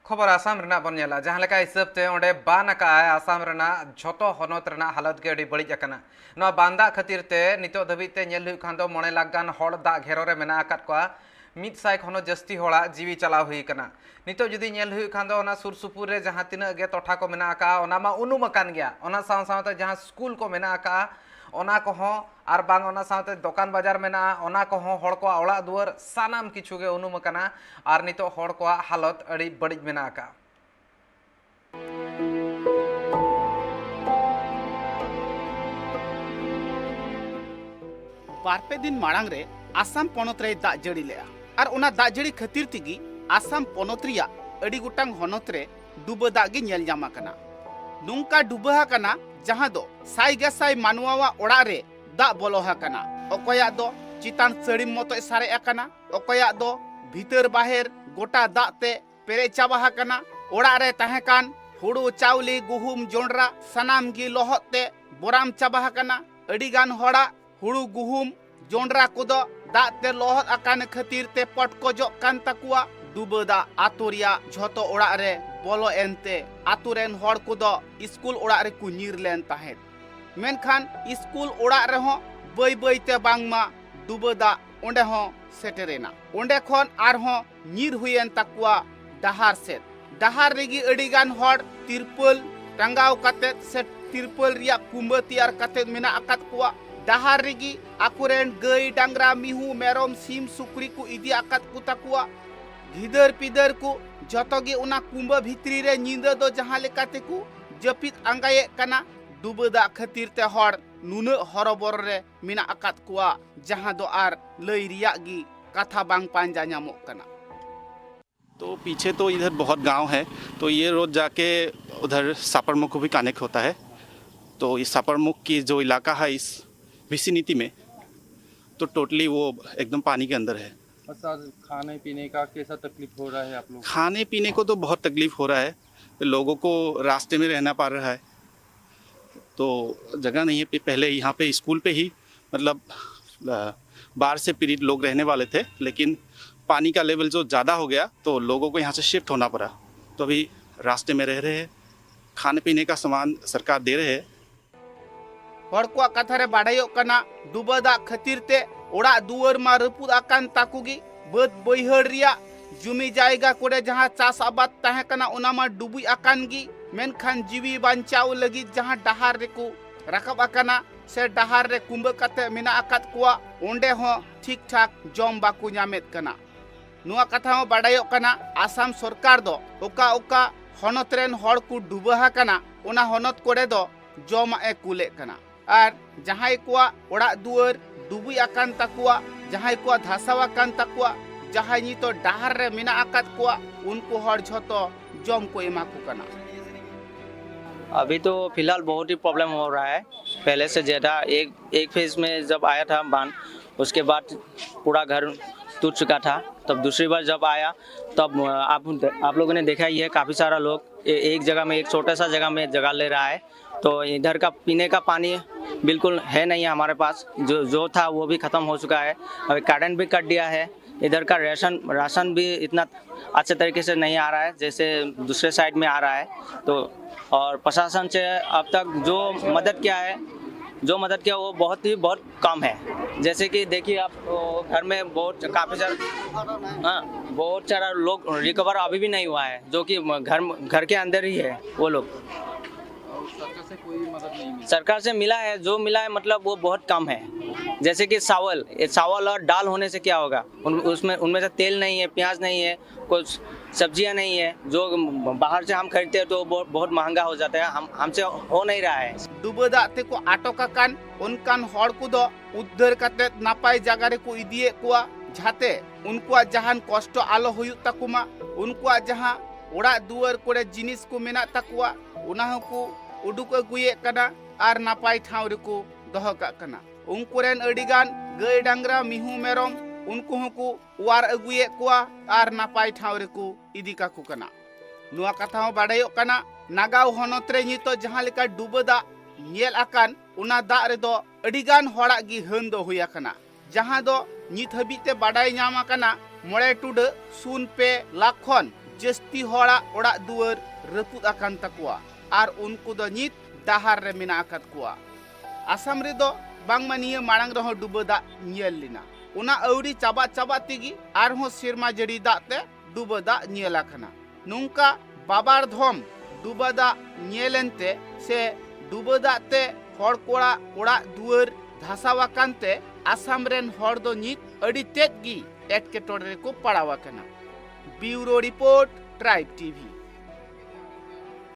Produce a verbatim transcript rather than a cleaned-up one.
ᱠᱷᱚᱵᱚᱨ ᱟᱥᱟᱢ ᱨᱮᱱᱟᱜ ᱵᱚᱱ ᱧᱮᱞᱟ, ᱡᱟᱦᱟᱸ ᱞᱮᱠᱟ ᱦᱤᱥᱟᱹᱵ ᱛᱮ ᱚᱸᱰᱮ ᱵᱟᱱ ᱟᱠᱟᱜᱼᱟᱭ, ᱟᱥᱟᱢ ᱨᱮᱱᱟᱜ ᱡᱷᱚᱛᱚ ᱦᱚᱱᱚᱛ ᱨᱮᱱᱟᱜ ᱦᱟᱞᱚᱛ ᱜᱮ ᱟᱹᱰᱤ ᱵᱟᱹᱲᱤᱡ ᱟᱠᱟᱱᱟ᱾ ᱱᱚᱣᱟ ᱵᱟᱱ ᱫᱟᱜ ᱠᱷᱟᱹᱛᱤᱨ ᱛᱮ ᱱᱤᱛᱚᱜ ᱫᱷᱟᱹᱵᱤᱡ ᱛᱮ ᱧᱮᱞ ᱦᱩᱭᱩᱜ ᱠᱷᱟᱱ ᱫᱚ ᱢᱚᱬᱮ ᱞᱟᱠᱷ ᱜᱟᱱ ᱦᱚᱲ ᱫᱟᱜ ᱜᱷᱮᱨᱚ ᱨᱮ ᱢᱮᱱᱟᱜ ᱟᱠᱟᱫ ᱠᱚᱣᱟ᱾ ᱢᱤᱫ ᱥᱟᱭ ᱠᱷᱚᱱ ᱦᱚᱸ ᱡᱟᱹᱥᱛᱤ ᱦᱚᱲᱟᱜ ᱡᱤᱣᱤ ᱪᱟᱞᱟᱣ ᱦᱩᱭ ᱟᱠᱟᱱᱟ᱾ ᱱᱤᱛᱚᱜ ᱡᱩᱫᱤ ᱧᱮᱞ ᱦᱩᱭᱩᱜ ᱠᱷᱟᱱ ᱫᱚ ᱚᱱᱟ ᱥᱩᱨ ᱥᱩᱯᱩᱨ ᱨᱮ ᱡᱟᱦᱟᱸ ᱛᱤᱱᱟᱹᱜ ᱜᱮ ᱴᱚᱴᱷᱟ ᱠᱚ ᱢᱮᱱᱟᱜ ᱟᱠᱟᱫᱼᱟ, ᱚᱱᱟ ᱢᱟ ᱩᱱᱩᱢ ᱟᱠᱟᱱ ᱜᱮᱭᱟ᱾ ᱚᱱᱟ ᱥᱟᱶ ᱥᱟᱶᱛᱮ ᱡᱟᱦᱟᱸ ᱥᱠᱩᱞ ᱠᱚ ᱢᱮᱱᱟᱜ ᱟᱠᱟᱫᱼᱟ, ᱚᱱᱟ ᱠᱚᱦᱚᱸ, ᱟᱨ ᱵᱟᱝ ᱚᱱᱟ ᱥᱟᱶᱛᱮ ᱫᱚᱠᱟᱱ ᱵᱟᱡᱟᱨ ᱢᱮᱱᱟᱜᱼᱟ, ᱚᱱᱟ ᱠᱚᱦᱚᱸ, ᱦᱚᱲ ᱠᱚᱣᱟᱜ ᱚᱲᱟᱜ ᱫᱩᱣᱟᱹᱨ, ᱥᱟᱱᱟᱢ ᱠᱤᱪᱷᱩ ᱜᱮ ᱩᱱᱩᱢ ᱟᱠᱟᱱᱟ᱾ ᱟᱨ ᱱᱤᱛᱚᱜ ᱦᱚᱲ ᱠᱚᱣᱟᱜ ᱦᱟᱞᱚᱛ ᱟᱹᱰᱤ ᱵᱟᱹᱲᱤᱡ ᱢᱮᱱᱟᱜ ᱟᱠᱟᱫᱼᱟ᱾ ᱵᱟᱨᱯᱮ ᱫᱤᱱ ᱢᱟᱲᱟᱝ ᱨᱮ ᱟᱥᱟᱢ ᱯᱚᱱᱚᱛ ᱨᱮᱭ ᱫᱟᱜ ᱡᱟᱹᱲᱤ ᱞᱮᱫᱼᱟ᱾ ᱟᱨ ᱚᱱᱟ ᱫᱟᱜ ᱡᱟᱹᱲᱤ ᱠᱷᱟᱹᱛᱤᱨ ᱛᱮᱜᱮ ᱟᱥᱟᱢ ᱯᱚᱱᱚᱛ ᱨᱮᱭᱟᱜ ᱟᱹᱰᱤ ᱜᱚᱴᱟᱝ ᱦᱚᱱᱚᱛ ᱨᱮ ᱰᱩᱵᱟᱹ ᱫᱟᱜ ᱜᱮ ᱧᱮᱞ ᱧᱟᱢ ᱟᱠᱟᱱᱟ᱾ ᱱᱚᱝᱠᱟ ᱰᱩᱵᱟᱹ ᱟᱠᱟᱱᱟ, ᱡᱟᱦᱟᱸ ᱫᱚ ᱥᱟᱭ ᱜᱮᱥᱟᱭ ᱢᱟᱱᱣᱟᱣᱟᱜ ᱚᱲᱟᱜ ᱨᱮ ᱫᱟᱜ ᱵᱚᱞᱚ ᱟᱠᱟᱱᱟ᱾ ᱚᱠᱚᱭᱟᱜ ᱫᱚ ᱪᱮᱛᱟᱱ ᱥᱟᱹᱲᱤᱢ ᱢᱚᱛᱚᱡ ᱥᱟᱨᱮᱡ ᱟᱠᱟᱱᱟ, ᱚᱠᱚᱭᱟᱜ ᱫᱚ ᱵᱷᱤᱛᱟᱹᱨ ᱵᱟᱦᱮᱨ ᱜᱚᱴᱟ ᱫᱟᱜ ᱛᱮ ᱯᱮᱨᱮᱡ ᱪᱟᱵᱟ ᱟᱠᱟᱱᱟ᱾ ᱚᱲᱟᱜ ᱨᱮ ᱛᱟᱦᱮᱸ ᱠᱟᱱ ᱦᱩᱲᱩ, ᱪᱟᱣᱞᱮ, ᱜᱩᱦᱩᱢ, ᱡᱚᱱᱰᱨᱟ ᱥᱟᱱᱟᱢ ᱜᱮ ᱞᱚᱦᱚᱫ ᱛᱮ ᱵᱚᱨᱟᱢ ᱪᱟᱵᱟ ᱟᱠᱟᱱᱟ᱾ ᱟᱹᱰᱤ ᱜᱟᱱ ᱦᱚᱲᱟᱜ ᱦᱩᱲᱩ, ᱜᱩᱦᱩᱢ, ᱡᱚᱱᱰᱨᱟ ᱠᱚᱫᱚ ᱫᱟᱜ ᱛᱮ ᱞᱚᱦᱚᱫ ᱟᱠᱟᱱ ᱠᱷᱟᱹᱛᱤᱨ ᱛᱮ ᱯᱚᱴᱠᱚᱡᱚᱜ ᱠᱟᱱ ᱛᱟᱠᱚᱣᱟ᱾ ᱰᱩᱵᱟᱹ ᱫᱟᱜ ᱟᱛᱳ ᱨᱮᱭᱟᱜ ᱡᱷᱚᱛᱚ ᱚᱲᱟᱜ ᱨᱮ ᱵᱚᱞᱚ ᱮᱱᱛᱮ ᱟᱛᱳ ᱨᱮᱱ ᱦᱚᱲ ᱠᱚᱫᱚ ᱥᱠᱩᱞ ᱚᱲᱟᱜ ᱨᱮᱠᱚ ᱧᱤᱨ ᱞᱮᱱ ᱛᱟᱦᱮᱸᱫ᱾ ᱢᱮᱱᱠᱷᱟᱱ ᱥᱠᱩᱞ ᱚᱲᱟᱜ ᱨᱮᱦᱚᱸ ᱵᱟᱹᱭ ᱵᱟᱹᱭ ᱛᱮ ᱵᱟᱝᱢᱟ ᱰᱩᱵᱟᱹ ᱫᱟᱜ ᱚᱸᱰᱮ ᱦᱚᱸ ᱥᱮᱴᱮᱨᱮᱱᱟ᱾ ᱚᱸᱰᱮ ᱠᱷᱚᱱ ᱟᱨᱦᱚᱸ ᱧᱤᱨ ᱦᱩᱭᱮᱱ ᱛᱟᱠᱚᱣᱟ ᱰᱟᱦᱟᱨ ᱥᱮᱫ᱾ ᱰᱟᱦᱟᱨ ᱨᱮᱜᱮ ᱟᱹᱰᱤ ᱜᱟᱱ ᱦᱚᱲ ᱛᱤᱨᱯᱟᱹᱞ ᱴᱟᱸᱜᱟᱣ ᱠᱟᱛᱮᱫ ᱥᱮ ᱛᱤᱨᱯᱟᱹᱞ ᱨᱮᱭᱟᱜ ᱠᱩᱢᱵᱟᱹ ᱛᱮᱭᱟᱨ ᱠᱟᱛᱮᱫ ᱢᱮᱱᱟᱜ ᱟᱠᱟᱫ ᱠᱚᱣᱟ᱾ ᱰᱟᱦᱟᱨ ᱨᱮᱜᱮ ᱟᱠᱚᱨᱮᱱ ᱜᱟᱹᱭ, ᱰᱟᱝᱨᱟ, ᱢᱤᱦᱩ, ᱢᱮᱨᱚᱢ, ᱥᱤᱢ, ᱥᱩᱠᱨᱤ ᱠᱚ ᱤᱫᱤ ᱟᱠᱟᱫ ᱠᱚ ᱛᱟᱠᱚᱣᱟ᱾ ᱜᱤᱫᱟᱹᱨ ᱯᱤᱫᱟᱹᱨ ᱠᱚ ᱡᱚᱛᱚ ᱜᱮ ᱚᱱᱟ ᱠᱩᱢᱵᱟᱹ ᱵᱷᱤᱛᱨᱤ ᱨᱮ ᱧᱤᱫᱟᱹ ᱫᱚ ᱡᱟᱦᱟᱸ ᱞᱮᱠᱟ ᱛᱮᱠᱚ ᱡᱟᱹᱯᱤᱫ ᱟᱸᱜᱟᱭᱮᱫ ᱠᱟᱱᱟ᱾ ᱰᱩᱵᱟᱹ ᱫᱟᱜ ᱠᱷᱟᱹᱛᱤᱨ ᱛᱮ ᱦᱚᱲ ᱱᱩᱱᱟᱹᱜ ᱦᱚᱨᱚᱵᱚᱨᱚ ᱨᱮ ᱢᱮᱱᱟᱜ ᱟᱠᱟᱫ ᱠᱚᱣᱟ, ᱡᱟᱦᱟᱸ ᱫᱚ ᱟᱨ ᱞᱟᱹᱭ ᱨᱮᱭᱟᱜ ᱜᱮ ᱠᱟᱛᱷᱟ ᱵᱟᱝ ᱯᱟᱸᱡᱟ ᱧᱟᱢᱚᱜ ᱠᱟᱱᱟ᱾ तो पीछे तो इधर बहुत गांव है, तो ये रोड जाके उधर सापरमुख को भी कनेक्ट होता है। तो इस सापरमुख की जो इलाका है इस विसिनिटी में, तो टोटली वो एकदम पानी के अंदर है। और सर, खाने पीने का कैसा तकलीफ हो रहा है आप लोग? खाने पीने को तो बहुत तकलीफ हो रहा है, लोगों को रास्ते में रहना पड़ रहा है। तो जगह नहीं है। पहले यहाँ पे स्कूल पे ही मतलब अ, बाढ़ से पीड़ित लोग रहने वाले थे, लेकिन पानी का लेवल जो ज़्यादा हो गया तो लोगों को यहाँ से शिफ्ट होना पड़ा। तो भी रास्ते में रह रहे हैं, खाने पीने का सामान सरकार दे रहे हैं। ᱦᱚᱲ ᱠᱚᱣᱟᱜ ᱠᱟᱛᱷᱟ ᱨᱮ ᱵᱟᱰᱟᱭᱚᱜ ᱠᱟᱱᱟ, ᱰᱩᱵᱟᱹ ᱫᱟᱜ ᱠᱷᱟᱹᱛᱤᱨ ᱛᱮ ᱚᱲᱟᱜ ᱫᱩᱣᱟᱹᱨ ᱢᱟ ᱨᱟᱹᱯᱩᱫ ᱟᱠᱟᱱ ᱛᱟᱠᱚ ᱜᱮ, ᱵᱟᱹᱫᱽ ᱵᱟᱹᱭᱦᱟᱹᱲ ᱨᱮᱭᱟᱜ ᱡᱩᱢᱤ ᱡᱟᱭᱜᱟ ᱠᱚᱨᱮ ᱡᱟᱦᱟᱸ ᱪᱟᱥ ᱟᱵᱟᱫ ᱛᱟᱦᱮᱸ ᱠᱟᱱᱟ, ᱚᱱᱟ ᱢᱟ ᱰᱩᱵᱩᱡ ᱟᱠᱟᱱ ᱜᱮ, ᱢᱮᱱᱠᱷᱟᱱ ᱡᱤᱣᱤ ᱵᱟᱧᱪᱟᱣ ᱞᱟᱹᱜᱤᱫ ᱡᱟᱦᱟᱸ ᱰᱟᱦᱟᱨ ᱨᱮᱠᱚ ᱨᱟᱠᱟᱵ ᱟᱠᱟᱱᱟ ᱥᱮ ᱰᱟᱦᱟᱨ ᱨᱮ ᱠᱩᱸᱵᱟᱹ ᱠᱟᱛᱮ ᱢᱮᱱᱟᱜ ᱟᱠᱟᱫ ᱠᱚᱣᱟ, ᱚᱸᱰᱮ ᱦᱚᱸ ᱴᱷᱤᱠ ᱴᱷᱟᱠ ᱡᱚᱢ ᱵᱟᱠᱚ ᱧᱟᱢᱮᱫ ᱠᱟᱱᱟ᱾ ᱱᱚᱣᱟ ᱠᱟᱛᱷᱟ ᱦᱚᱸ ᱵᱟᱰᱟᱭᱚᱜ ᱠᱟᱱᱟ, ᱟᱥᱟᱢ ᱥᱚᱨᱠᱟᱨ ᱫᱚ ᱚᱠᱟ ᱚᱠᱟ ᱦᱚᱱᱚᱛ ᱨᱮᱱ ᱦᱚᱲ ᱠᱚ ᱰᱩᱵᱟᱹ ᱟᱠᱟᱱᱟ, ᱚᱱᱟ ᱦᱚᱱᱚᱛ ᱠᱚᱨᱮ ᱫᱚ ᱡᱚᱢᱟᱜ ᱮ ᱠᱩᱞᱮᱫ ᱠᱟᱱᱟ᱾ ᱟᱨ ᱡᱟᱦᱟᱸᱭ ᱠᱚᱣᱟᱜ ᱚᱲᱟᱜ ᱫᱩᱣᱟᱹᱨ ᱰᱩᱵᱩᱡ ᱟᱠᱟᱱ ᱛᱟᱠᱚᱣᱟ, ᱡᱟᱦᱟᱸᱭ ᱠᱚᱣᱟᱜ ᱫᱷᱟᱥᱟᱣ ᱟᱠᱟᱱ ᱛᱟᱠᱚᱣᱟ, ᱡᱟᱦᱟᱸᱭ ᱱᱤᱛᱚᱜ ᱰᱟᱦᱟᱨ ᱨᱮ ᱢᱮᱱᱟᱜ ᱟᱠᱟᱫ ᱠᱚᱣᱟ, ᱩᱱᱠᱩ ᱦᱚᱲ ᱡᱷᱚᱛᱚ ᱡᱚᱢ ᱠᱚ ᱮᱢᱟ ᱠᱚ ᱠᱟᱱᱟ᱾ अभी तो फिलहाल बहुत ही प्रॉब्लम हो रहा है। पहले से ज़्यादा एक एक फेज में जब आया था बांध, उसके बाद पूरा घर टूट चुका था। तब दूसरी बार जब आया, तब आप आप लोगों ने देखा ही है, काफ़ी सारा लोग ए- एक जगह में, एक छोटा सा जगह में जगह ले रहा है। तो इधर का पीने का पानी बिल्कुल है नहीं है हमारे पास। जो जो था, वो भी ख़त्म हो चुका है। अभी करंट भी कट दिया है। इधर का राशन राशन भी इतना अच्छे तरीके से नहीं आ रहा है जैसे दूसरे साइड में आ रहा है। तो और प्रशासन से अब तक जो मदद किया है, जो मदद किया, वो बहुत ही बहुत कम है। जैसे कि देखिए आप, वो घर में बहुत काफ़ी सारा, हाँ, बहुत सारा लोग रिकवर अभी भी नहीं हुआ है, जो कि घर घर के अंदर ही है वो लोग। और सरकार से कोई मदद नहीं मिली। सरकार से मिला है, जो मिला है, मतलब, वो बहुत कम है। जैसे कि चावल, ये चावल और दाल होने से क्या होगा? उन, उसमें उनमें से तेल नहीं है, प्याज नहीं है, कुछ सब्जियां नहीं है। जो बाहर से हम खरीदते हैं तो वो बहुत महंगा हो जाता है, हम हमसे हो नहीं रहा है। ᱰᱩᱵᱟᱹ ᱫᱟᱜ ᱛᱮᱠᱚ ᱟᱴᱚᱠ ᱟᱠᱟᱱ ᱚᱱᱠᱟᱱ ᱦᱚᱲ ᱠᱚᱫᱚ ᱩᱫᱽᱫᱷᱟᱹᱨ ᱠᱟᱛᱮ ᱱᱟᱯᱟᱭ ᱡᱟᱭᱜᱟ ᱨᱮᱠᱚ ᱤᱫᱤᱭᱮᱫ ᱠᱚᱣᱟ, ᱡᱟᱦᱟᱸᱛᱮ ᱩᱱᱠᱩᱣᱟᱜ ᱡᱟᱦᱟᱱ ᱠᱚᱥᱴᱚ ᱟᱞᱚ ᱦᱩᱭᱩᱜ ᱛᱟᱠᱚ ᱢᱟ᱾ ᱩᱱᱠᱩᱣᱟᱜ ᱡᱟᱦᱟᱸ ᱚᱲᱟᱜ ᱫᱩᱣᱟᱹᱨ ᱠᱚᱨᱮ ᱡᱤᱱᱤᱥ ᱠᱚ ᱢᱮᱱᱟᱜ ᱛᱟᱠᱚᱣᱟ, ᱚᱱᱟ ᱦᱚᱸᱠᱚ ᱩᱰᱩᱠ ᱟᱹᱜᱩᱭᱮᱫ ᱠᱟᱱᱟ ᱟᱨ ᱱᱟᱯᱟᱭ ᱴᱷᱟᱶ ᱨᱮᱠᱚ ᱫᱚᱦᱚ ᱠᱟᱜ ᱠᱟᱱᱟ᱾ ᱩᱱᱠᱩ ᱨᱮᱱ ᱟᱹᱰᱤ ᱜᱟᱱ ᱜᱟᱹᱭ ᱰᱟᱝᱨᱟ, ᱢᱤᱦᱩ ᱢᱮᱨᱚᱢ, ᱩᱱᱠᱩ ᱦᱚᱸᱠᱚ ᱚᱣᱟᱨ ᱟᱹᱜᱩᱭᱮᱫ ᱠᱚᱣᱟ ᱟᱨ ᱱᱟᱯᱟᱭ ᱴᱷᱟᱶ ᱨᱮᱠᱚ ᱤᱫᱤ ᱠᱟᱠᱚ ᱠᱟᱱᱟ᱾ ᱱᱚᱣᱟ ᱠᱟᱛᱷᱟ ᱦᱚᱸ ᱵᱟᱰᱟᱭᱚᱜ ᱠᱟᱱᱟ, ᱱᱟᱜᱟᱣ ᱦᱚᱱᱚᱛ ᱨᱮ ᱱᱤᱛᱚᱜ ᱡᱟᱦᱟᱸ ᱞᱮᱠᱟ ᱰᱩᱵᱟᱹ ᱫᱟᱜ ᱧᱮᱞ ᱟᱠᱟᱱ, ᱚᱱᱟ ᱫᱟᱜ ᱨᱮᱫᱚ ᱟᱹᱰᱤ ᱜᱟᱱ ᱦᱚᱲᱟᱜ ᱜᱮ ᱦᱟᱹᱱ ᱫᱚ ᱦᱩᱭ ᱟᱠᱟᱱᱟ, ᱡᱟᱦᱟᱸ ᱫᱚ ᱱᱤᱛ ᱦᱟᱹᱵᱤᱡ ᱛᱮ ᱵᱟᱰᱟᱭ ᱧᱟᱢ ᱟᱠᱟᱱᱟ ᱢᱚᱬᱮ ᱴᱩᱰᱟᱹᱜ ᱥᱩᱱ ᱯᱮ ᱞᱟᱠᱷ ᱠᱷᱚᱱ ᱡᱟᱹᱥᱛᱤ ᱦᱚᱲᱟᱜ ᱚᱲᱟᱜ ᱫᱩᱣᱟᱹᱨ ᱨᱟᱹᱯᱩᱫ ᱟᱠᱟᱱ ᱛᱟᱠᱚᱣᱟ ᱟᱨ ᱩᱱᱠᱩ ᱫᱚ ᱱᱤᱛ ᱰᱟᱦᱟᱨ ᱨᱮ ᱢᱮᱱᱟᱜ ᱟᱠᱟᱫ ᱠᱚᱣᱟ᱾ ᱟᱥᱟᱢ ᱨᱮᱫᱚ ᱵᱟᱝᱢᱟ ᱱᱤᱭᱟᱹ ᱢᱟᱲᱟᱝ ᱨᱮᱦᱚᱸ ᱰᱩᱵᱟᱹ ᱫᱟᱜ ᱧᱮᱞ ᱞᱮᱱᱟ᱾ ᱚᱱᱟ ᱟᱹᱣᱨᱤ ᱪᱟᱵᱟ ᱪᱟᱵᱟ ᱛᱮᱜᱮ ᱟᱨᱦᱚᱸ ᱥᱮᱨᱢᱟ ᱡᱟᱹᱲᱤ ᱫᱟᱜ ᱛᱮ ᱰᱩᱵᱟᱹ ᱫᱟᱜ ᱧᱮᱞ ᱟᱠᱟᱱᱟ᱾ ᱱᱚᱝᱠᱟ ᱵᱟᱵᱟᱨ ᱫᱷᱚᱢ ᱰᱩᱵᱟᱹ ᱫᱟᱜ ᱧᱮᱞ ᱮᱱᱛᱮ ᱥᱮ ᱰᱩᱵᱟᱹ ᱫᱟᱜ ᱛᱮ ᱦᱚᱲ ᱠᱚᱲᱟ ᱚᱲᱟᱜ ᱫᱩᱣᱟᱹᱨ ᱫᱷᱟᱥᱟᱣ ᱟᱠᱟᱱ ᱛᱮ ᱟᱥᱟᱢ ᱨᱮᱱ ᱦᱚᱲ ᱫᱚ ᱱᱤᱛ ᱟᱹᱰᱤ ᱛᱮᱫ ᱜᱮ ᱮᱴᱠᱮᱴᱚᱬᱮ ᱨᱮᱠᱚ ᱯᱟᱲᱟᱣ ᱟᱠᱟᱱᱟ᱾ ᱵᱤᱭᱩᱨᱳ ᱨᱤᱯᱳᱨᱴ, ᱴᱨᱟᱭᱤᱵᱽ ᱴᱤᱵᱷᱤ᱾